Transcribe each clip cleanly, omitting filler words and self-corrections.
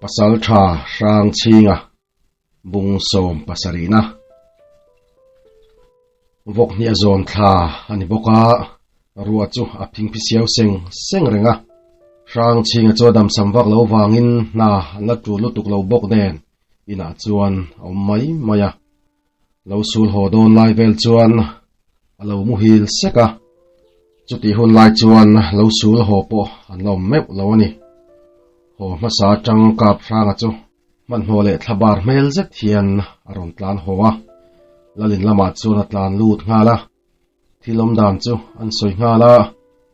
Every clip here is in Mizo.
Pasaltha Hrangchhinga bung sawm pasarihna vawk hniah zawn thla a ni bawk a, ruah chu a phingphi siau seng seng reng a. Hrangchhinga chu a damsam vak lo vangin hna an la tul lutuk lo bawk nen inah chuan a awm mai mai a. Lo sul haw dawn lai vel chuan a lo muhil sek a, chutih hun lai chuan lo sul haw pawh an la awm meuh lo a ni. Haw hmasa atang kap hranga chu hmanhmawh leh thlabar hmel zet hian a rawn tlan haw a, Lalin lamah chuan a tlan lut nghal a, thil awm dan chu an sawi nghal a,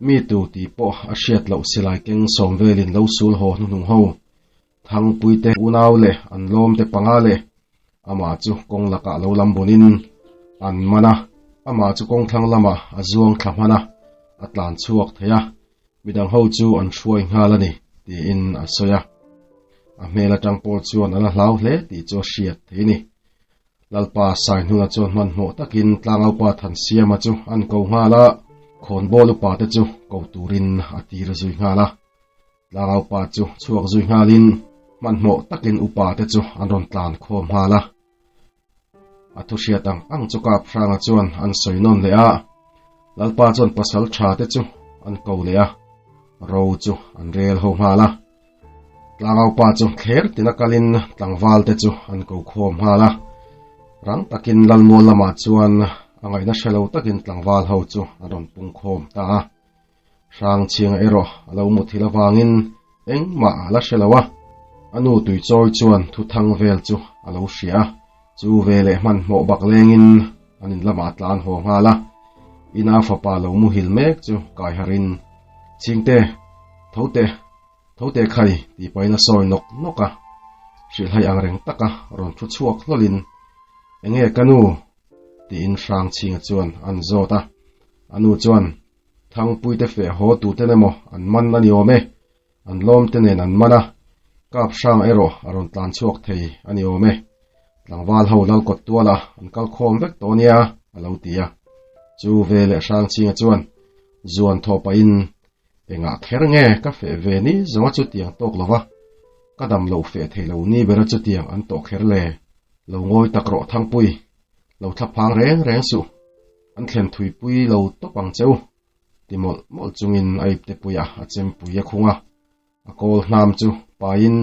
mi tu tih pawh a hriat loh silai keng sawm velin lo sul haw hnuhnung ho Thangpuite unau leh an lawmte panga leh amah chu kawng lakah lo lam bunin an man a, amah chu kawng thlang lamah a zuang thla hman a, a tlan chhuak thei a, midang ho chu an hruai nghal a ni, tiin a sawi a. A hmel atang pawh chuan a la hlau hle tih chu a hriat thei a ni. Lalpa Saihnuna chuan hmanhmawh takin Tlangaupa Thansiama chu an ko nghal a, khawnbawl upate chu ko turin a tir zui nghal a. Tlangaupa chu chhuak zui nghalin hmanhmawh takin upa te chu an rawn tlan khawm nghal a. A thu hriat ang ang chu Kap Hranga chuan an sawi nawn leh a, Lalpa chuan pasal tha te chu an ko leh a, ro chu an rel ho nghal a. Tlangaupa chu thler tina kalin tlangval te chu an ko khawm nghal a. Rang takin Lalmual lamah chuan a ngaihna hre lo takin tlangval ho chu an rawn pung khawm ta a. Hrangchhinga erawh a lo muthilh avangin engmah a la hre lo a, a nu tuichawi chuan thuthang vel chu a lo hria a, chu veleh hmanhmawh bak lengin an in lamah a tlan haw nghal a, ina fapa lo muhil mek chu kai harin, Chhingte, tho teh, tho teh khai tih pahin a sawi nawk nawk a, hrilhhai ang reng taka rawn thu chhuak hlawlhin, Enge ka nu? tiin Hrangchhinga chuan an zawt a, a nu chuan, Thangpuite feh haw tuten emaw an man a ni awm e, an lawmte nen an man a, kap hrang erawh a rawn tlan chhuak thei a ni awm e. Tlangval ho lal kawt tuala an kal khawm vek tawh nia, a lo ti a. Chu ve leh Hrangchhinga chuan zuan thaw pahin, Engah kher nge ka feh ve ni zawnga chutiang tawk lova, ka dam loh feh thei lo ni bera chutiang an tawh kher le, lo ngawi tak rawh Thangpui, lo thlaphang reng reng suh. An thlen thuipui lo tawp ang che u, ti mawlh mawlh chungin a ipte puiah a chempui a khung a, a kawl hnam chu paiin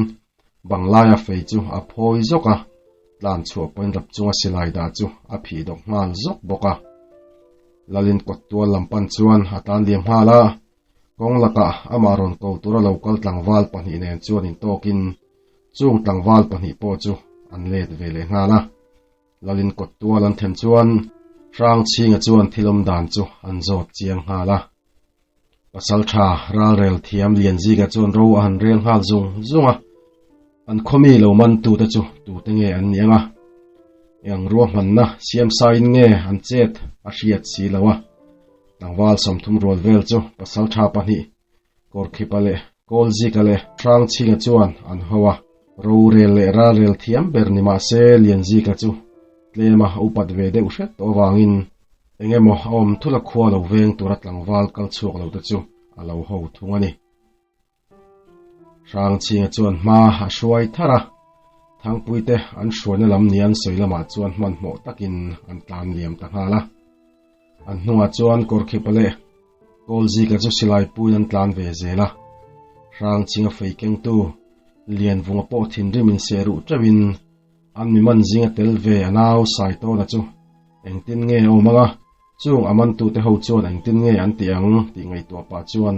banglaia fei chu a phawi zawk a, tlan chhuah pawhin rap chunga silai dah chu a phih dawk nghal zawk bawk a. Lalin kawt tual lam pan chuan a tlan liam nghal a, kawng lakah amah rawn ko tura lo kal tlangval pahnih nen chuan intawkin chung tlangval pahnih pawh chu an let ve leh nghal a. Lalin kawt tual an then chuan Hrangchhinga chuan thil awm dan chu an zawt chiang nghal a. Pasaltha ralrel thiam Lianzika chuan ro a han rel nghal zung zung a. An khawmi lo man tute chu tute nge an ni ang a? Eng ruahmanna siamsaiin nge an chet a hriat si lo a. Tlangval 30 rual vel chu pasaltha pahnih Kawrkhipa leh Kawlzika leh Hrangchhinga chuan an ho a, rorel leh ralrel thiam ber ni mah se Lianzika chu tlema upat ve deuh hret tawh avangin eng emaw a awm thul a khua lo veng tura tlangval kal chhuak lo te chu a lo ho thung a ni. Hrangchhinga chuan hma a hruai thar a, Thangpuite an hruaina lam ni an sawi lamah chuan hmanhmawh takin an tlan liam ta nghal a. An hnungah chuan Kawrkhipa leh Kawlzika chu silai puiin an tlan ve zel a. Hrangchhinga fei kengtu Lianvunga pawh thinrim in seh ruh teuhin an mi man zinga tel ve a nau Saitawna chu engtin nge a awm ang a, chung a mantute ho chuan engtin nge an ti ang tih ngaihtuah pah chuan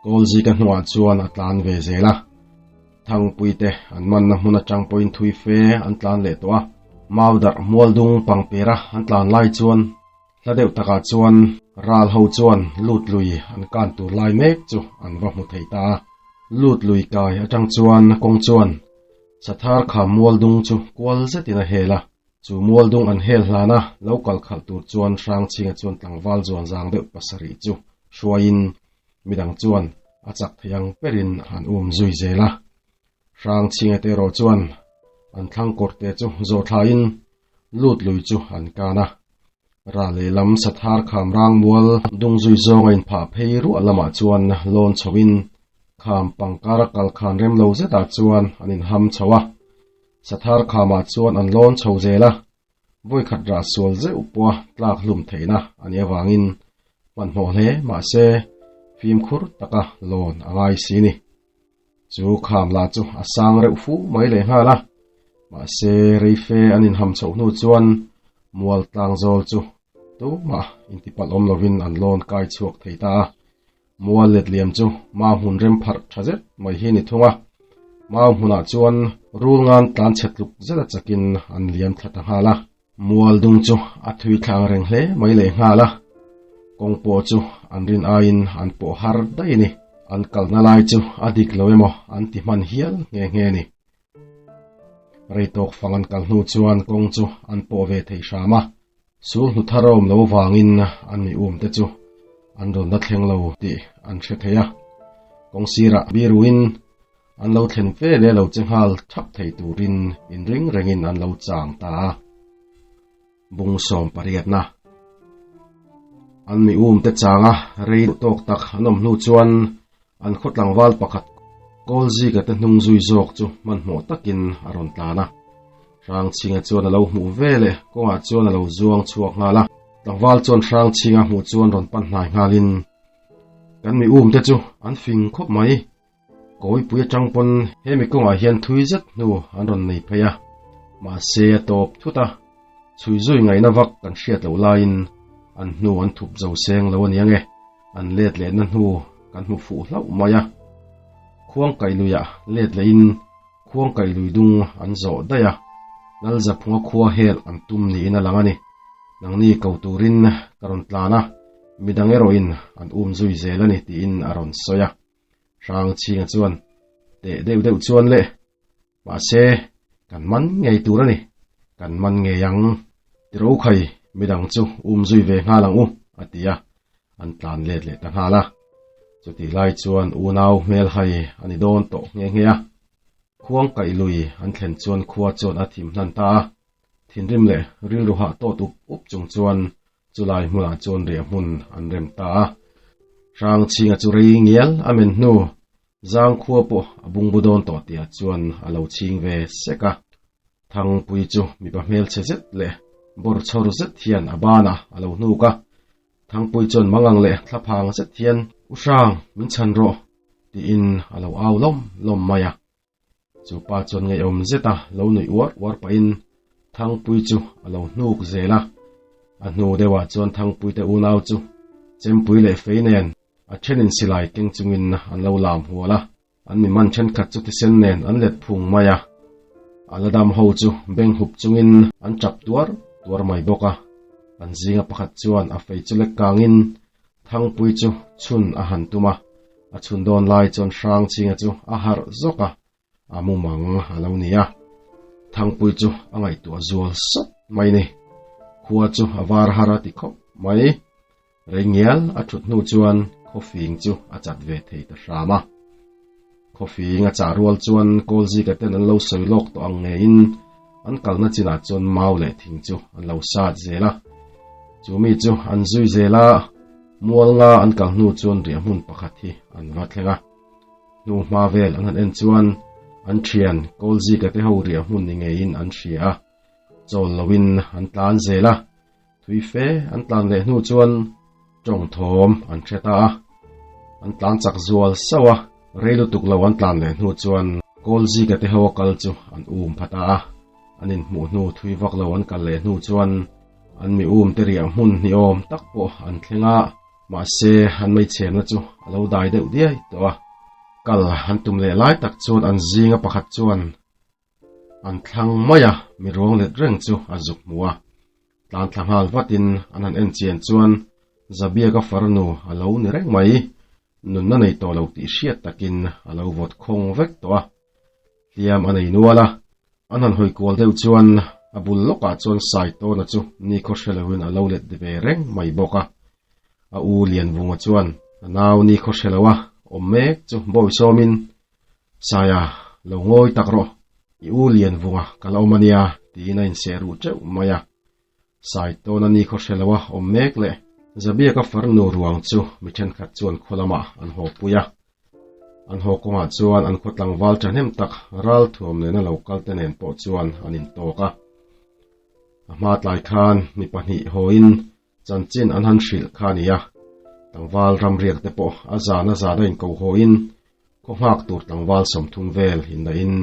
Kawlzika hnungah chuan a tlan ve zel a. Thangpuite an manna hmun atang pawhin thui fe an tlan leh tawh a, Maudarh Mualdung pangpera an tlan lai chuan Hla deuh takah chuan ral ho chuan lut lui an kan tur lai mek chu an va hmu thei ta a. Lut lui kai atang chuan kawng chuan Sathar kha mualdung chu kual zetin a hel a. Chu mualdung an hel hlana lo kal khalh tur chuan Hrangchhinga chuan tlangval zuan zang deuh pasarih chu hruaiin midang chuan a chak thei ang perin an um zui zel a. Hrangchhinga te erawh chuan an thlang kawrte chu zawh thlain lut lui chu an kan a. Ra lehlam Sathar kham rang mual dung zui zawnga inphah phei ruah lamah chuan lawn chhoin. Kham pangkara kal khan rem lo zetah chuan an inham chho a, Sathar khamah chuan an lawn chho zel a, vawikhat rah sual zeuh pawha tlak hlum theihna a nih avangin hmanhmawh hle mahse fimkhur taka lawn a ngai si ni. Chu kham lah chu a sang reuh fu mai lehnghal a, mahse reife an inham chhoh hnu chuan mual tlang zawl chu tumah intipalh awm lovin an lawn kai chhuak thei ta a. Mual letliam chu mau hmun rem pharh tha zet mai hi a ni thung a, mau hmunah chuan rul ngan tlan chhe tluk zet a chakin an liam thla ta nghal a. Mual dung chu a thui thlang reng hle mai leh nghal a, kawng pawh chu an rin aiin an pawh har daih a ni. An kalna lai chu a dik lo emaw an ti hman hial nghe nghe a ni. Rei tawk fang an kal hnu chuan kawng chu an pawh ve thei hram a, Sul hnu thar a awm lo avangin an mi um te chu an rawn la thleng lo tih an hre thei a, kawng sirah biruin an lo thlen fe leh lo che nghal thap thei turin inring rengin an lo chang ta a. Bung sawm pariatna An mi um te changa rei duh tawk tak an awm hnu chuan an khaw tlangval pakhat Kawlzika te hnung zui zawk chu hmanhmawh takin a rawn tlan a. Hrangchhinga chuan a lo hmuh ve leh kawngah chuan a lo zuang chhuak nghal a. Tlangval chuan Hrangchhinga hmuh chuan rawn pan hnai nghalin, Kan mi um te chu an fing khawp mai. Kawipui atang pawn hemi kawngah hian thui zet hnu an rawn nei phei a, mahse a tawp thut a, chhui zui ngaihna vak kan hriat loh laiin an hnu an thup zo seng lo a ni ange, an let lehna hnu kan hmu fuh hlauh mai a. Khuangkaih luiah let lehin Khuangkaih lui dung an zawh daih a, Lalzaphunga khua hel an tum niin a lang a ni. Nangni ko turin ka rawn tlan a, midang erawhin an um zui zel a ni tiin a rawn sawi a. Hrangchhinga chuan teh deuh deuh chuan le, mahse kan man ngei tur a ni, kan man ngei ang, Tirokhai midang chu um zui ve nghal ang u a ti a, an tlan let leh ta nghal a. Chutih lai chuan unau hmelhai a ni dawn tawh nghe nghe a. Khuang kaih lui an thlen chuan khua chuan a thim hnan ta a. Thinrim leh rilru hah tawt up up chung chuan chulai hmunah chuan riah hmun an rem ta a. Hrangchhinga chu rei ngial a men hnu zang khua pawh a bungbu dawn tawh tihah chuan a lo chhing ve sek a. Thangpui chu mipa hmelchhe zet leh bawrchhawr zet hian a banah a lo hnuk a. Thangpui chuan mangang leh thlaphang zet hian, U Hrang, min chhan rawh, tiin a lo au lawm lawm mai a. Chu pa chuan ngeiawm zeta lo nuih uar uar pahin Thangpui chu a lo hnuk zel a. A hnu deuhah chuan Thangpui te unau chu Chempui leh Fei nen a thenin silai keng chungin an lo lam hual a. An mi man thenkhat chu thisen nen an let phung mai a, a la dam ho chu beng hup chungin an tap tuar tuar mai bawk a. An zinga pakhat chuan a fei chu lek kangin Thangpui chu chhun a han tum a, a chhun dawn lai chuan Hrangchhinga chu a harh zawk a, a mumang a lo ni a. Thangpui chu a ngaihtuah zual sawt mai ni. Khua chu a var har a ti khawp mai. Rei ngial a thut hnu chuan khawfing chu a chat ve thei ta hram a. Khawfing a chah rual chuan Kawlzika ten an lo sawi lawk tawh ang ngeiin an kalna chinah chuan mau leh thing chu an lo sat zel a. Chu mi chu an zui zel a, mual nga an kal hnu chuan riah hmun pakhat hi an va thleng a. Hnu hma vel an han en chuan an thian Kawlzika te ho riah hmun ni ngeiin an hria a, chawl loin an tlan zel a. Thui fe an tlan leh hnu chuan tawng thawm an hre ta a, an tlan chak zual sauh a, rei lutuk lo an tlan leh hnu chuan Kawlzika te ho a kal chu an um pha ta a, an inhmuh hnu thui vak lo an kal leh hnu chuan an mi um te riah hmun hniawm tak pawh an thleng a, mahse an meichhemna chu a lo dai deuh diai tawh a, kal an tum leh lai tak chuan an zinga pakhat chuan An thlang mai a, mi ruang let reng chu a zuk hmu a. Tlan thla nghal vatin an han en chian chuan Zabiaka farnu a lo ni reng mai. Nunna nei tawh lo tih hriat takin a lo vawt khawng vek tawh a. Hliam a nei nual a, an han hawi kual deuh chuan a bul lawkah chuan Saitawna chu nikhaw hre loin a lo let ve reng mai bawk a. A u Lianvunga chuan a nau nikhaw hre lo a awm mek chu bawi sawmin Saia, lo ngawi tak rawh, i u lian vunga ka la awm a nia, tiin a inseh ruh teuh mai a. Sai tawn a ni khaw hre lo a awm mek leh Zabiaka farnu ruang chu mi thenkhat chuan khaw lamah an haw pui a. An haw kawngah chuan an khaw tlangval thahnem tak ralthuam nena lo kal te nen pawh chuan an intawk a. A hma tlai khan mi pahnih hawiin chanchin an han hrilh kha a ni a. Tlangval ramriak te pawh a zan a zan a inko hawiin khaw nghak tur tlangval 30 vel indahin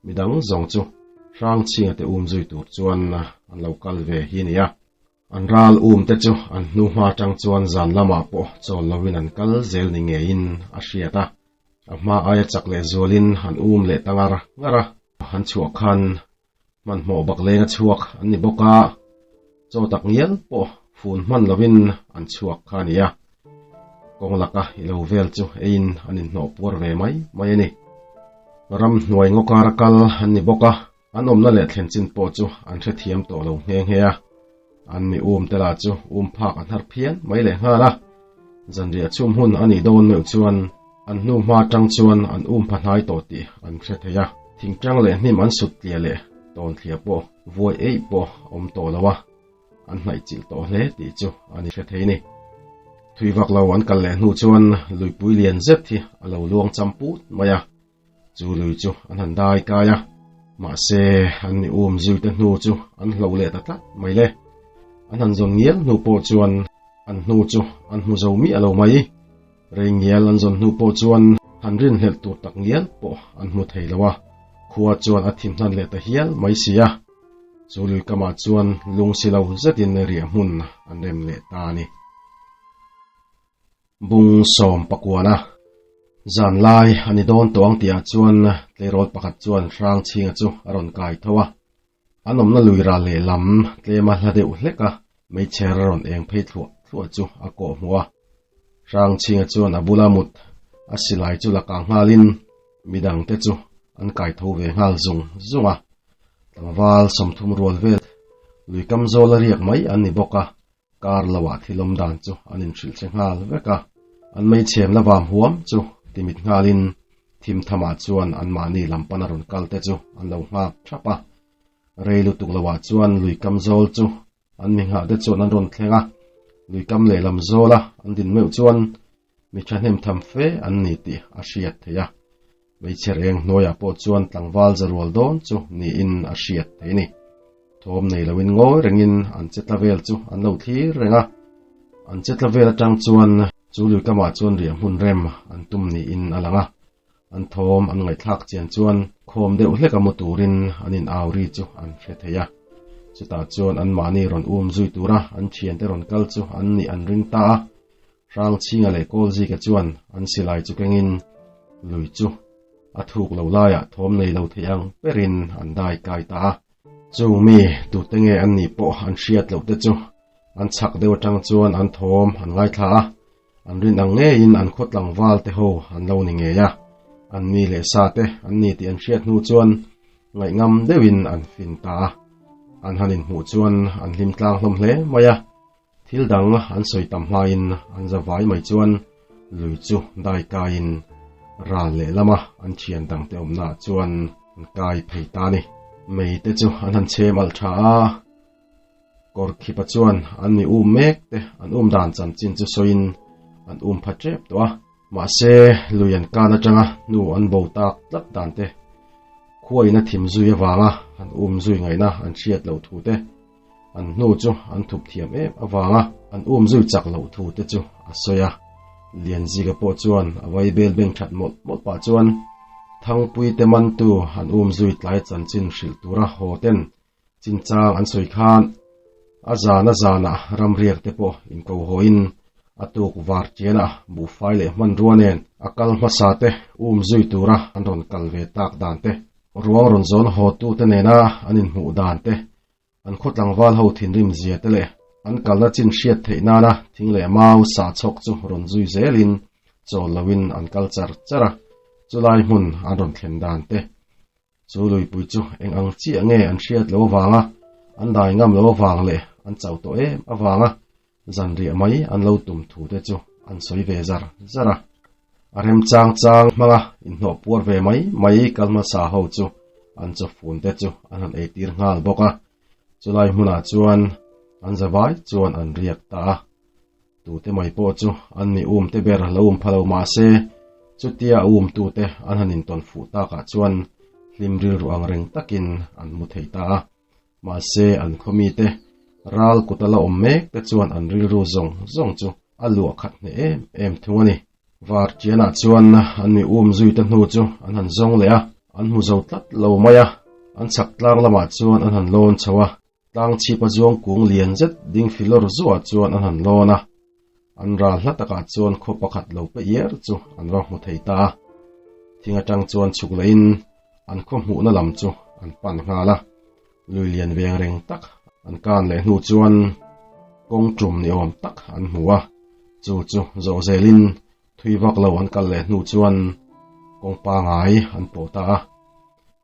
midang zawng chu Hrangchhinga te um zui tur chuan an lo kal ve hi a ni a. An ral um te chu an hnu hma atang chuan zan lamah pawh chawl loin an kal zel ni ngeiin a hriat a. A hma aia chak leh zualin an um leh ta ngar ngar a. An chhuah khan hmanhmawh bak lenga chhuak an ni bawk a, chaw tak ngial pawh fun hman loin an chhuak kha a ni a. Kawng laka i lo vel chu eiin an inhnawh puar ve mai mai a ni. Ramhnuai ngaw kara kal an ni bawk a. An awmna leh thlen chin pawh chu an hrethiam tawh lo nghe nghe a, an mi um te lah chu um phak an har phian mai leh nghal a. Zanriah chhum hun a nih dawn meuh chuan an hnu hma tang chuan an um pha hnai tawh tih an hre thei a, thingtang leh hnim an sut tliah leh tawn thliah pawh vuai eih pawh a awm tawh lo a, an hnaih chilh tawh hle tih chu a ni hre thei a ni. Thui vak lo an kal leh hnu chuan luipui lian zet hi a lo luang cham put mai a. Chu lui chu an han dai kai a, mahse an ni um zui te hnu chu an hloh leh ta tlat mai le. An han zawn ngial hnu pawh chuan an hnu chu an hmu zo miah lo mai. Rei ngial an zawn hnu pawh chuan han rinhlelh tur tak ngial pawh an hmu thei lo a, khua chuan a thim hnan leh ta hial mai si a. Chu lui kamah chuan lung si lo zetin riah hmun an rem leh ta a ni. Bung sawm pakuana zan lai a ni dawn tawh ang tihah chuan tleirawl pakhat chuan Hrangchhinga chu a rawn kai tho a. An awmna lui ral lehlam tlema hla deuh hlek a, meichher a rawn eng phei thluah thluah chu a kawh hmuh a. Hrangchhinga chuan a bula mut a silai chu la kang nghalin midangte chu an kai tho ve nghal zung zung a. Tlangval 30 rual vel lui kam zawl a riak mai an ni bawk a. Kar loah thil awm dan chu an inhrilh che nghal vek a, an meichhem la vam huam chu timit nghalin thim thamah chuan anmahni lam pana rawn kal te chu an lo nghak thap a. Rei lutuk loah chuan lui kam zawl chu an mi nghah te chuan an rawn thleng a, lui kam lehlam zawla an din meuh chuan mi thahnem tham fe an ni tih a hriat theih a. Hmeichhe reng hnuaiah pawh chuan tlangval za rual dawn chu niin a hriat theih a ni. Thawm nei loin ngawi rengin an che tla vel chu an lo thlir reng a. An che tla vel atang chuan chu lui kamah chuan riah hmun rem an tum niin a lang a. An thawm an ngaihthlak chian chuan khawm deuh hleka mu turin an in au ri chu an hre thei a. Chutah chuan anmahni rawn um zui tura an thiante rawn kal chu an nih an ring ta a. Hrangchhinga leh Kawlzika chuan an silai chu kengin lui chu a thuk lo laiah thawm nei lo thei ang berin an dai kai ta a. Chung mi tute nge an nih pawh an hriat loh te chu an chhak deuh atang chuan an thawm an ngaithla a, an rin ang ngeiin an khaw tlangval te ho an lo ni ngei a. An mi leh sa te an ni tih an hriat hnu chuan ngaihngam deuhin an fin ta a. An han inhmuh chuan an hlim tlang hlawm hle mai a. Thil dang an sawi tam hmain an za vai mai chuan lui chu dai kaiin ral lehlama an thian dangte awmnaah chuan an kai phei ta a ni. Mei te chu an han chhem alh tha a, kawr khipa chuan an mi um mek te an um dan chanchin chu sawiin an um pha tep tawh a. Mahse, lui an kan atanga hnu an bo tak tlat dan te, khuain a thim zui avanga an um zui ngaihna an hriat loh thu te, An hnu chu an thup thiam em avanga an um zui chak loh thu te chu a sawi a. Lianzika pawh chuan a vai bel beng that mawlh mawlh pah chuan Thangpui te mantu an um zui tlai chanchin hrilh tura haw ten chinchang an sawi khan a zan a zanah ramriak te pawh inko hawiin a tuk var tianah buhfai leh hmanrua nen a kal hmasa te um zui tura an rawn kal ve tak dan te, ruang rawn zawn haw tu te nena an inhmuh dan te An khaw tlangval ho thinrim zia te leh an kalna chin hriat theih nana thing leh mau sah chhawk chu rawn zui zelin chawl loin an kal char char a, chulai hmun an rawn thlen dan te. Chu luipui chu eng ang chiah nge an hriat lo avanga an dai ngam lo avang leh an chauh tawh em avanga Zanriah mai an lo tum thu te chu an sawi ve zar zar a. A remchang chang hmanga inhnawh puar ve mai mai kal hmasa ho chu an chawfun te chu an han eitir nghal bawk a. Chulai hmunah chuan an zavai chuan an riak ta a. Tute mai pawh chu an mi um te ber lo um pha lo mah se. Chutia a umtute an han intawn fuh takah chuan hlim rilru ang reng takin an mu thei ta a. Mahse, an khaw mite ral kuta la awm mek te chuan an rilru zawng zawng chu a luah khat hneh em em thung a ni. Var tianah chuan an mi um zui te hnu chu an han zawng leh a, an hmu zo tlat lo mai a. An chhak tlang lamah chuan an han lawn chho a, tlang chhipa zuang kung lian zet ding filawr zuah chuan an han lawn a. An ral hla takah chuan khaw pakhat lo pe iar chu an va hmu thei ta a. Thing atang chuan chhuk lehin an khaw hmuhna lam chu an pan nghal a. Lui lian veng reng tak an kan leh hnu chuan kawng tum ni awm tak an hmu a. Chu chu zawh zelin thui vak lo an kal leh hnu chuan kawng pangai an pawh ta a.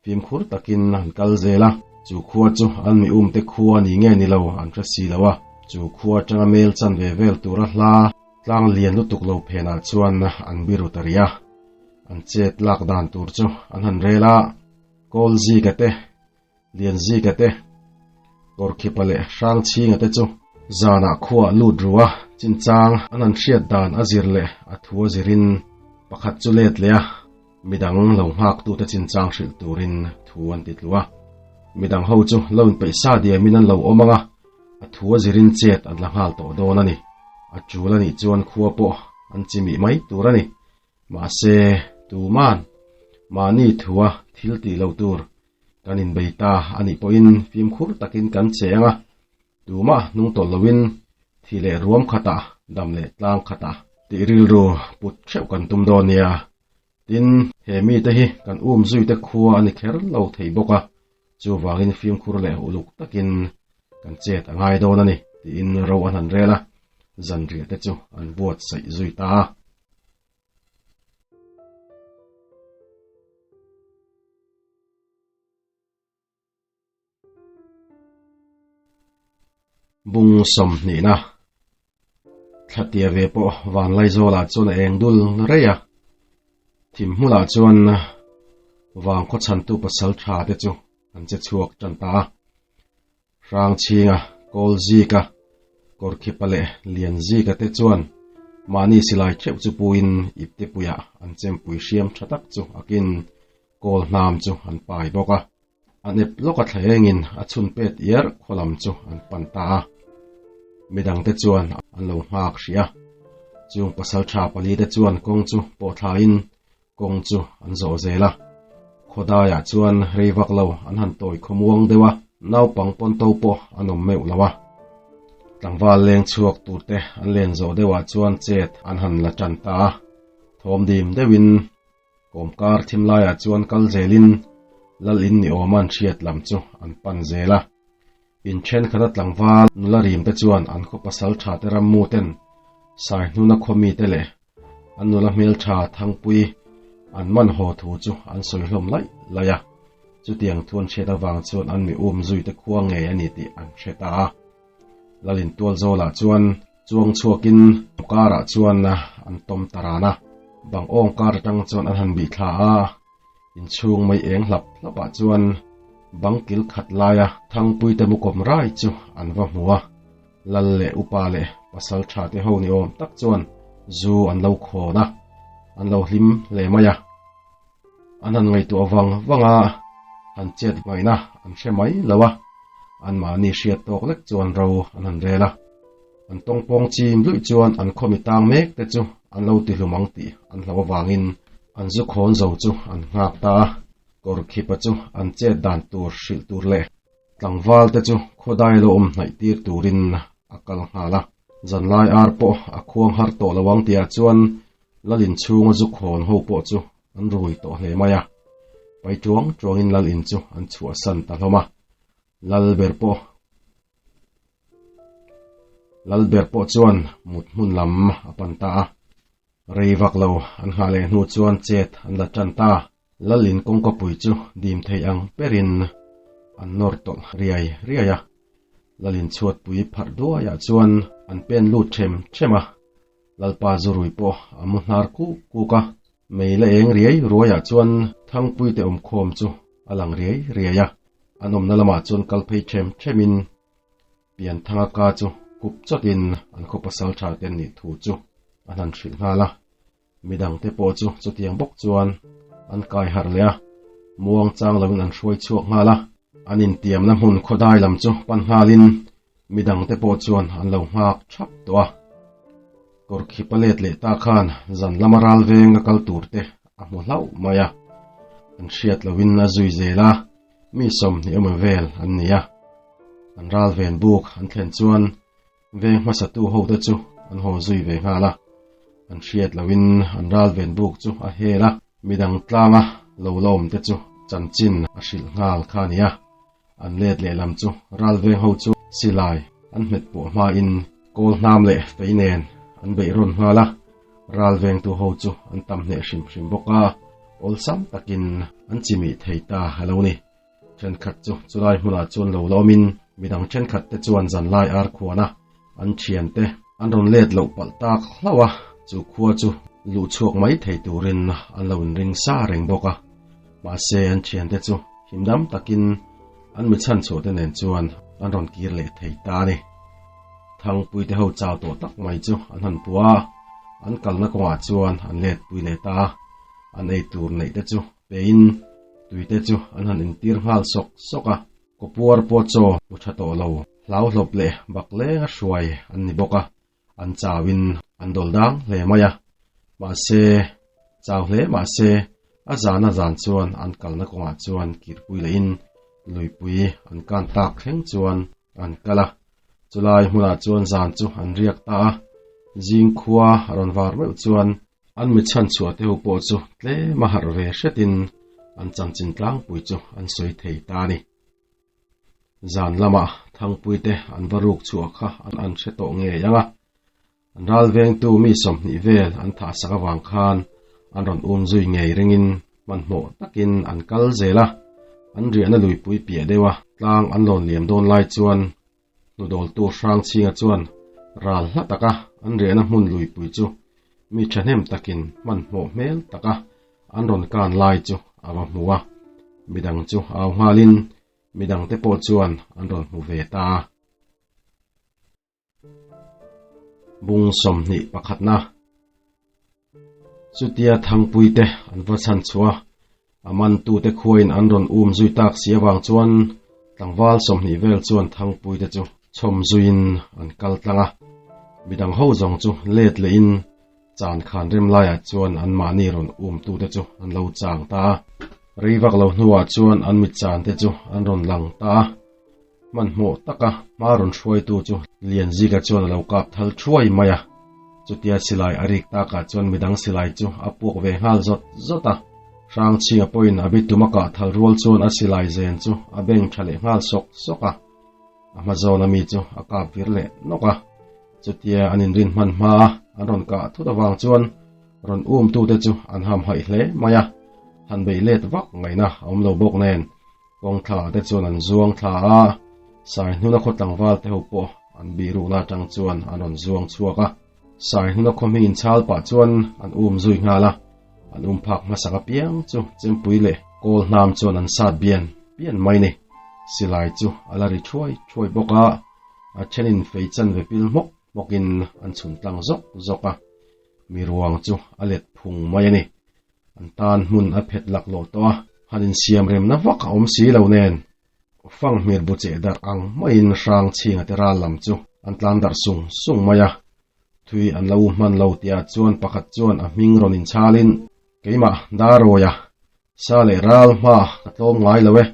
Fimkhur takin an kal zel a, chu khua chu an mi umte khua ni nge ni lo an hre si lo a, chu khua atanga mel chan ve vel tura hla tlang lian lutuk lo phenah chuan an biru ta rih a, an chet lak dan tur chu an han rel a, Kawl Zika te, Lian Zika te, Kawrkhipa leh Hrangchhinga te chu zanah khuaah lut ru a, chinchang an han hriat dan a zir leh a thu a zirin pakhat chu let leh a, Midang lo nghaktute chinchang hrilh turin thu an ti tlu a. Midang ho chu lo inpeih sa diamin an lo awm ang a, a thu a zirin chet an la nghal tawh dawn a ni. A tul a nih chuan khua pawh an chimih mai tur a ni. Mahse, tuman mahni thua thil tih loh tur kan inbei ta a nih pawhin fimkhur takin kan che ang a, Tumah hnung tawlh loin thi leh ruam khatah, dam leh tlang khatah tih rilru put theuh kan tum dawn nia. Tin, he mite hi kan um zuite khua a ni kher lo thei bawk a, chuvangin fimkhur leh uluk takin kan chet a ngai dawn a ni, tiin ro an han rel a, zanriah te chu an buatsaih zui ta a. Bung sawmhnihna Thlatia ve pawh Vanlaizawlah chuan a eng dul rei a, thim hmunah chuan vangkhaw chhantu pasal tha te chu an che chhuak tan ta a. Hrangchhinga, Kawlzika, Kawrkhipa leh Lianzika te chuan mahni silai theuh chu puiin iptepuiah an chempui hriam tha tak chu akin kawl hnam chu an pai bawk a. A nep lawk a thlengin a chhun pet iar khaw lam chu an pan ta a. Midangte chuan an lo nghak hrih a. Chung pasal tha pali te chuan kawng chu pawh thlain kawng chu an zawh zel a. Khawdaiah chuan rei vak lo an han tawi khawmuang deuh a, naupang pawnto pawh an awm meuh lo a. Tlangval leng chhuak turte an len zawh deuhah chuan chet an han la tan ta a. Thawm dim deuhin Kawmkar thim laiah chuan kal zelin Lal in ni awma an hriat lam chu an pan zel a. In thenkhat a tlangval nula rim te chuan an khaw pasal tha te rammu ten Saihnuna khaw mite leh an nula hmeltha Thangpui an man haw thu chu an sawi hlawm laih laih a. Chutiang thu an hriat avang chuan an mi um zui te khua ngei a ni tih an hre ta a. Lalin tual zawlah chuan chuang chhuakin karah chuan an tawm ta ran a, bang awng kar atang chuan an han bih thla a, inchhung mai eng hlap hlapah chuan bang kil khat laia Thangpuite mu kawm rai chu an va hmu a, Lal leh upa leh pasal tha te ho ni awm tak chuan zu an lo khawn a, an lo hlim hle mai a. An han ngaihtuah vang vang a, han chet ngaihna an hre mai lo a, anmahni hriat tawk lek chuan ro an han rel a. An tawngpawng chim luih chuan an khawmi tang mek te chu an lo ti hlum ang tih an hlauh avangin an zu khawn zo chu an nghak ta a, Kawrkhipa chu an chet dan tur hrilh tur leh tlangval te chu khawdai lo awm hnaih tir turin a kal nghal a. Zanlai ar pawh a khuang har tawh lo ang tihah chuan Lal in chhunga zu khawn ho pawh chu an rui tawh hle mai a, pai tuang tuangin Lal in chu an chhuahsan ta hlawm a, Lal ber pawh Lal ber pawh chuan mut hmun lam a pan ta a, rei vak lo an nghah leh hnu chuan chet an la tan ta. Lal in kawngkapui chu dim thei ang perin an nawr tawlh riai riai a, Lal in chhuatpui pharh duaiah chuan an pen lut them them a, Lalpa zurui pawh a mu hnar kuk kuk a, mei la eng riai ruaiah chuan Thangpuite awmkhawm chu a lang riai riai a, an awmna lamah chuan kal phei them themin Pianthanga ka chu kup chawtin an khaw pasal tha te nih thu chu an han hrilh nghal a. Midangte pawh chu chutiang bawk chuan an kai harh leh a, muang chang loin an hruai chhuak nghal a. An intiamna hmun khawdai lam chu pan nghalin midangte pawh chuan an lo nghak thap tawh a. Kawrkhip a let leh ta khan zan lama ral veng a kal tur te a hmu hlauh mai a. An hriat loin a zui zel a, mi 20 emaw vel an ni a. An ral ven buk an thlen chuan Veng hmasatu hote chu an haw zui ve nghal a, an hriat loin an ral ven buk chu a hel a, midang tlanga lo la awmte chu chanchin a hrilh nghal kha a ni a, an let lehlam chu ral veng ho chu silai an hmet puah hmain kawl hnam leh fei nen an beih rawn nghal a, ral vengtu ho chu an tam hneh hrim hrim bawk a, awlsam takin an chimih thei ta a lo ni. Thenkhat chu chulai hmunah chuan lo la awmin midang thenkhat te chuan zanlai ar khuana an thiante an rawn let loh palh tak hlauh a, chu khua chu luh chhuak mai thei turin an lo inring sa reng bawk a. Mahse an thiante chu himdam takin an mi chhanchhuah te nen chuan an rawn kir leh thei ta a ni. Thangpui te ho chau tawh tak mai chu an han pua a, an kalna kawngah chuan an let pui leh ta a, an ei tur neih te chu Pein tuite chu an han intir nghal sawk sawk a, kawpuar pawh chaw hmu tha tawh lo, hlauhlawp leh bak lenga hruai an ni bawk a, an chauin an dawl dang hle mai a. Mahse, chau hle mahse, a zana zan chuan an kalna kawngah chuan kirpui lehin luipui an kan tak thleng chuan an kal a. Chulai hmunah chuan zan chu an riak ta a, zingkhua a rawn var meuh chuan An mi chhanchhuah te ho pawh chu tlem a harh ve hretin an chanchin tlangpui chu an sawi thei ta a ni. Zan lamah Thangpui te an va ruk chhuah kha an hre tawh ngei ang a, an ral vengtu mi 20 vel an thah sak avang khan an rawn um zui ngei ringin hmanhmawh takin an kal zel a, an riahna luipui piah deuha tlang an lawn liam dawn lai chuan Hnudawltu Hrangchhinga chuan ral hla taka an riahna hmun luipui chu mi thahnem takin hmanhmawh hmel taka an rawn kan lai chu a va hmu a, midang chu au nghalin midangte pawh chuan an rawn hmu ve ta a. Bung 21 pakhatna. Chutia Thangpuite an va chhan chhuah a, a mantute khuain an rawn um zui tak si avang chuan tlangval 20 vel chuan Thangpuite chu chhawm zuiin an kal tlang a. Midang ho zawng chu let lehin chan khan rem laiah chuan anmahni rawn umtute chu an lo chang ta a. Rei vak lo hnuah chuan an mit chante chu an rawn lang ta a. Hmanhmawh taka hma rawn hruaitu chu Lianzika chuan a lo kap thal thuai mai a. Chutia silai a rik takah chuan midang silai chu a puak ve nghal zawt zawt a. Hrangchhinga pawhin a bitum a kah thal rual chuan a silai zen chu a beng tha leh nghal sawk sawk a. A hma zawna mi chu a kap vir leh nawk a. Chutia an inrin hman hma a an rawn kah thut avang chuan rawn umtute chu an hamhaih hle mai a. Han beih let vak ngaihna a awm lo bawk nen. Kawng thla te chuan an zuang thla a, Saihnuna khaw tlangval te ho pawh an bih rukna atang chuan an rawn zuang chhuak a. Saihnuna khaw hming inchhal pah chuan an um zui nghal a, an um phak hmasak apiang chu Chempui leh Kawl hnam chuan an sat bian bian mai ni. Silai chu a la ri thuai thuai bawk a, a thenin fei chanve pil hmawk hmawkin an chhun tlang zawk zawk a, mi ruang chu a let phung mai a ni. An tan hmun a phet laklawh tawh a, han insiam remna vak a awm si lo nen, fanghmir bu cheh darh ang maiin hrang chhinga te ral lam chu an tlan darh sung sung mai a. Thui an lo hman lo tihah chuan pakhat chuan a hming rawn inchhalin, Keimah Darawia, sa leh ral hma ka tlawm ngai lo e,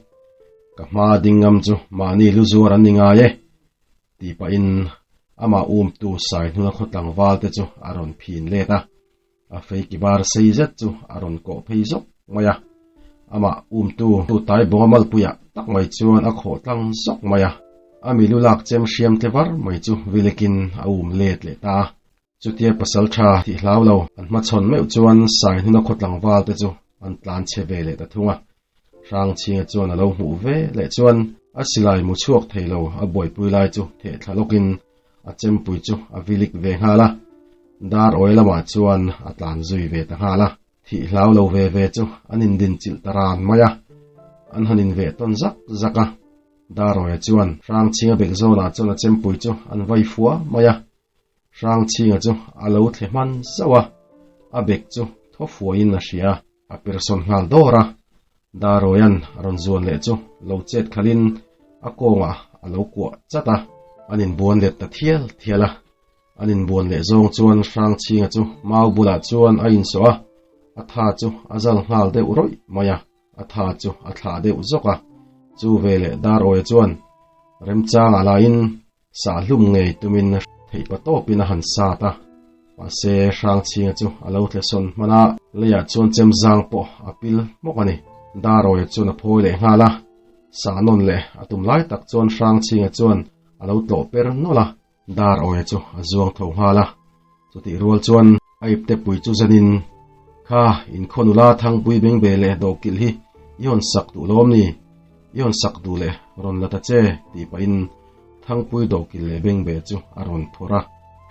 ka hma ding ngam chu mahni lu zuar an ni ngai e, tih pahin amah umtu Saihnuna khaw tlangval te chu a rawn phin let a. A fei ki bar sei zet chu a rawn kawh phei zawk mai a, amah umtu tai bawnga malpuiah tak mai chuan a khawh tlang zawk mai a, a mi lu lak chem hriam tle var mai chu vilekin a um let leh ta a. Chutia pasal tha tih hlau lo an hmachhawn meuh chuan sai hnuna khaw tlangval te chu an tlan chhe ve leh ta thung a. Hrangchhinga chuan a lo hmuh ve leh chuan a silai mu chhuak thei lo a buaipui lai chu theh thla lawkin a chempui chu a vilik ve nghal a, dar awi lamah chuan a tlan zui ve ta nghal a. Thih hlau lo ve ve chu an indin chilh ta ran mai a, an han inveh tawn zak zak a. Dar awia chuan Hrangchhinga bek zawnah chuan a chempui chu an vai fua mai a, Hrangchhinga chu a lo thle hman zauh a. A bek chu thaw fuaiin a hria. A persawn nghal dawr a, Darawia'n a rawn zuan leh chu lo chet khalhin a kawngah a lo kuah chat a, an inbuan let ta thial thial a. An inbuan leh zawng chuan Hrangchhinga chu mau bulah chuan a insawh a, a tha chu a zal nghal deuh rawih mai a, a tha chu a thlah deuh zawk a. Chu veleh Darawia chuan remchangah laiin Sah hlum ngei tumin theihpa tawpin a han sat a, mahse Hrangchhinga chu a lo thle sawn hman a, leiah chuan chem zang pawh a pil hmawk a ni. Darawia chuan a phawi leh nghal a, sah nawn leh a tum lai tak chuan Hrangchhinga chuan a lo tlawh per nawlh a, Darawia chu a zuang tho nghal a, chutih rual chuan a ipte pui chu zanin, Kha, inkhaw nula Thangpui bengbe leh dawhkilh hi i hawn sak duh lawm ni? I hawn sak duh leh rawn la ta che, tih pahin Thangpui dawhkilh leh bengbe chu a rawn phawrh a,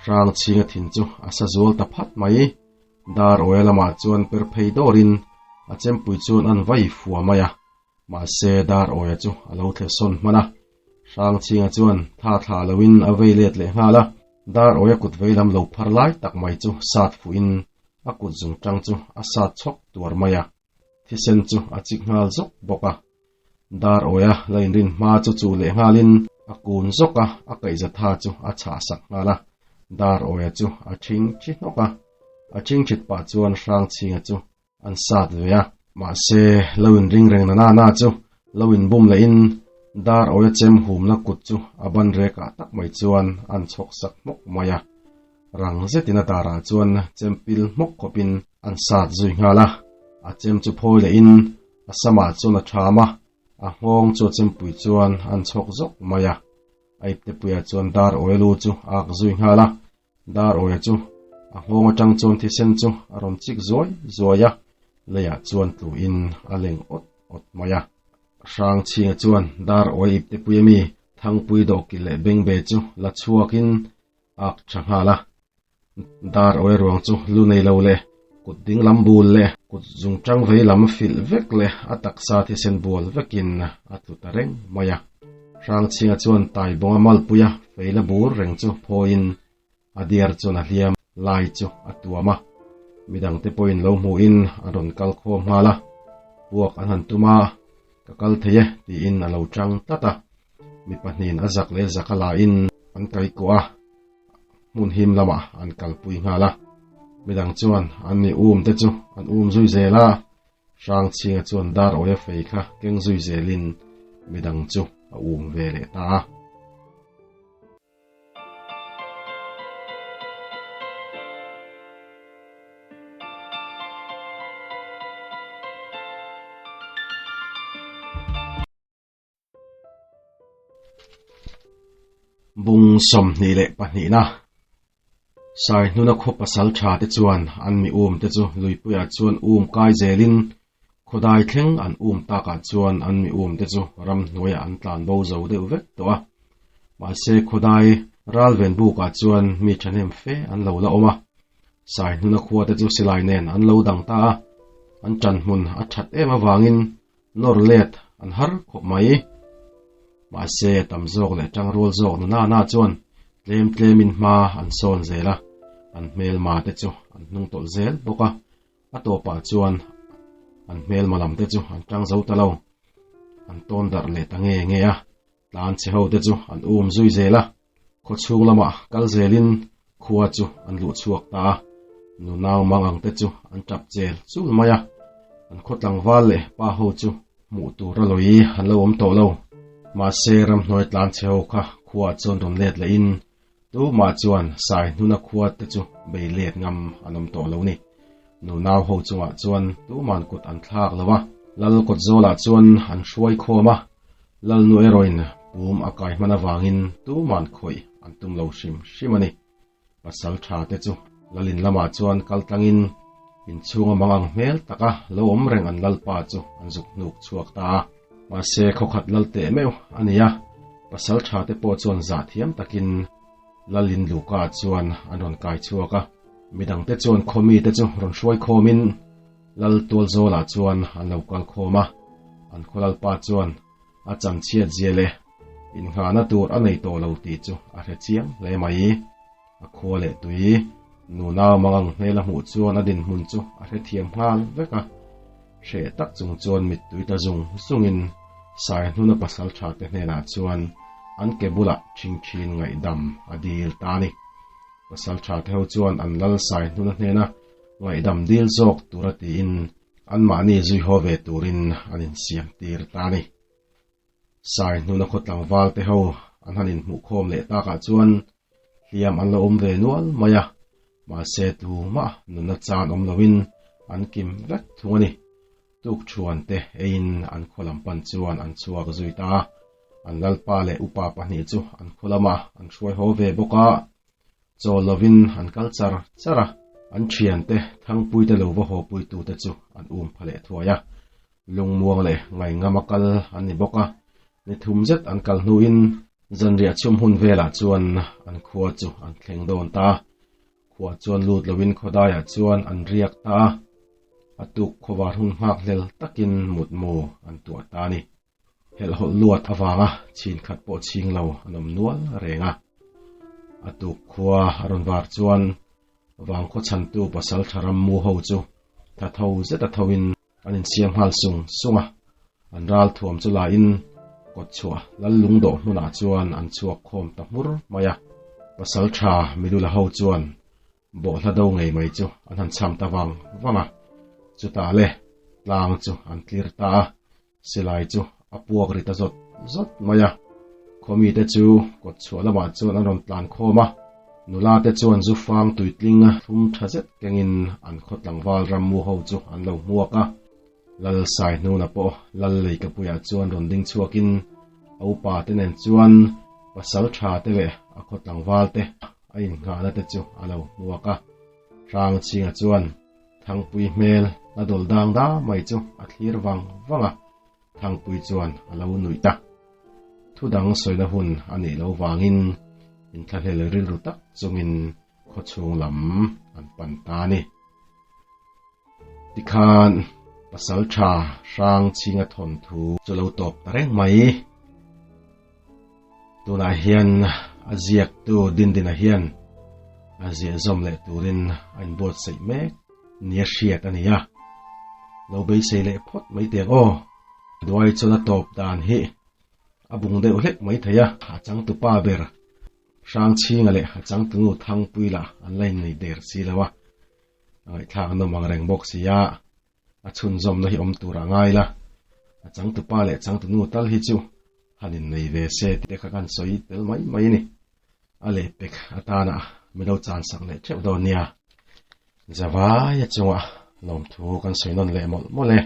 Hrangchhinga thin chu a sa zual ta phat mai. Dar awia lamah chuan per phei dawrin a chempui chuan an vai fua mai a, mahse dar awia chu a lo thle sawn hman a. Hrangchhinga chuan tha thlah loin a vei let leh nghal a, dar awia kut vei lam lo phar lai tak mai chu sat fuhin a kut zungtang chu a sat chhawk tuar mai a. Thisen chu a chik nghal zawk bawk a, dar awia la inrin hma chu chuh leh nghalin a kun zawk a, a kaihza tha chu a chhah sak nghal a, dar awia chu a thing thi hnawk a, a thing thit pah chuan Hrangchhinga chu an sat ve a, mahse lo inring reng na na na chu lo inbum lehin dar awia chem humna kut chu a ban rekah tak mai chuan an chhawk sak hmawk mai a. Rang zetin a darah chuan chem pil hmawk khawpin an sat zui nghal a, a chem chu phawi lehin a samah chuan a ṭham a, a nghawng chu a chempui chuan an chhawk zawk mai a. A iptepuiah chuan dar awia lu chu a ak zui nghal a, dar awia chu a nghawng aṭang chuan thisen chu a rawn chik zuai zuai a, leiah chuan tluin a leng awt awt mai a. Hrangchhinga chuan dar awia iptepuia mi Thangpui dawhkilh leh bengbe chu la chhuakin ak tha nghal a. Dar awi ruang chu lu nei lo leh kut ding lam bul leh kut zung tang vei lam filh vek leh a taksa thisen bual vekin a tlu ta reng mai a. Hrangchhinga chuan Taibawnga malpuia fei la bur reng chu phawiin a diar chuan a hliam lai chu a tuam a. Midangte pawhin lo hmuhin an rawn kal khawm nghal a, puak an han tum a, ka kal thei e tiin a lo tang tlat a. Mi pahnihin a zak leh zak a lahin an kaikuah a, hmun him lamah an kalpui nghal a. Midang chuan an mi um te chu an um zui zel a, Hrangchhinga chuan dar awia fei kha keng zui zelin midang chu a um ve leh ta a. Bung 22na Saihnuna khaw pasal tha te chuan an mi um te chu luipuiah chuan um kai zelin khawdai thleng an um takah chuan an mi um te chu ramhnuaiah an tlan bo zo deuh vek tawh a. Mahse khawdai ralven bukah chuan mi thahnem fe an lo la awm a. Saihnuna khua te chu silai nen an lo dang ta a, an ṭanhmun a ṭhat em avangin Nawr let an har khawp mai. Mahse, tam zawk leh tangrual zawk na na chuan tlem tlemin hma an sawn zel a, an hmelma te chu an hnung tawlh zel bawk a, a tawpah chuan an hmelma lam te chu an tang zo ta lo. An tawn darh leh ta nge nge a, tlan chhe ho te chu an um zui zel a, khaw chhung lamah kal zelin khua chu an luh chhuak ta a, nunau mang ang te chu an tap chel chul mai a, an khaw tlangval leh pa ho chu hmuh tur a lawi an lo awm tawh lo. Mahse ramhnuai tlan chhe ho kha khuaah chuan rawn let lehin tumah chuan sai hnuna khua te chu bei let ngam an awm tawh lo ni. Nunau ho chungah chuan tuman kut an thlak lo a, Lal kawtzawlah chuan an hruai khawm a, Lalnu erawhin pum a kai hman avangin tuman khawih an tum lo hrim hrim a ni. Pasal tha te chu Lalin lamah chuan kal tlangin inchhunga mang ang hmel taka lo awm reng an Lalpa chu an zuk hnuk chhuak ta a. Mahse khawkhat lal teh meuh a ni a, pasal tha te pawh chuan zah thiam takin Lalin Luka chuan an rawn kai chhuak a, midangte chuan khawmi te chu rawn hruai khawmin Lal Tualzawlah chuan an lo kal khawm a, an khaw Lalpa chuan a chanchhiat zia leh innghahna tur a nei tawh lo tih chu a hre chiang hle mai. A khua leh tui. Nunau mangang hmel a hmuh chuan a dinhmun chu a hrethiam nghal vek a. Hreh tak chung chuan mittui tla zung zungin Saihnuna pasal tha te hnenah chuan an ke bulah ṭhingṭhin ngaihdam a dil ta a ni. Pasal tha te ho chuan an lal Saihnuna hnena ngaihdam dil zawk tura tiin anmahni zui haw ve turin an insiam tir ta a ni. Saihnuna khaw tlangval te ho an han inhmuhkhawm leh takah chuan hliam an lo awm ve nual mai a, mahse tumah nunna chan awm loin an kim vek thung a ni. Tukthuan te eiin an khaw lam pan chuan an chhuak zui ta a, an lalpa leh upa pahnih chu an khaw lamah an hruai haw ve bawk a, chawl lovin an kal char char a, an thiante Thangpuite lo va hawpuitute chu an um pha leh thuai a, lungmuang leh ngaingama kal an ni bawk a, ni thum zet an kal hnuin zanriah chhum hun velah chuan an khua chu an thleng dawn ta a. Khua chuan lut loin khawdaiah chuan an riak ta a, a tuk khawvar hun nghak hlel takin mutmu an tuah ta a ni. Helhhawlh luat avanga chhin khat pawh chhing lo an awm nual reng a. A tuk khua a rawn var chuan vangkhaw chhantu pasal tha ram mu ho chu tha tho zet a thoin an insiam nghal sung sung a, an ral thuam chu lain kawt chhuah lal lungdawh hmunah chuan an chhuak khawm ta hmur mai a. Pasal tha Milula ho chuan Bawhhla do ngei mai chu an han cham ta vang vang a, chutah le tlang chu an tlir ta a, silai chu a puak ri ta zawt zawt mai a. Khawmite chu kawt chhuah lamah chuan an rawn tlan khawm a, nula te chuan zu fang tuitling thlum tha zet kengin an khaw tlangval rammu ho chu an lo hmuak a. Lal Saihnuna pawh Lal Leikapuiah chuan rawn ding chhuakin a upa te nen chuan pasal tha te leh a khaw tlangval te a innghahna te chu a lo hmuak a. Hrangchhinga chuan Thangpui hmel la dawl dang da mai chu a thlir vang vang a, Thangpui chuan a lo nuih ta. Thu dang sawina hun a nih lo vangin inthlahlel rilru tak chungin khawchhung lam an pan ta a ni. Tikhan pasal tha Hrangchhinga thawnthu chu lo tawp ta reng mai. Tunah hian a ziaktu Dindina hian a ziah zawm leh turin a inbuatsaih mek nia hriat a ni a, lo beisei leh phawt mai teh ang aw. Duai chuan a tawp dan hi a bung deuh hlek mai thei a, a changtupa ber Hrangchhinga leh a changtunu Thangpui lah an la innei der si lo a, a ngaihthlak a nawm ang reng bawk si a. A chhunzawmna hi awm tur a ngai la, a changtupa leh changtunu tal hi chu han innei ve se tih te kha kan sawi tel mai mai a ni. A lehpek atana mi lo chansak leh theuh dawn nia. Zavaia chunga lawmthu kan sawi nawn leh mawlh mawlh e.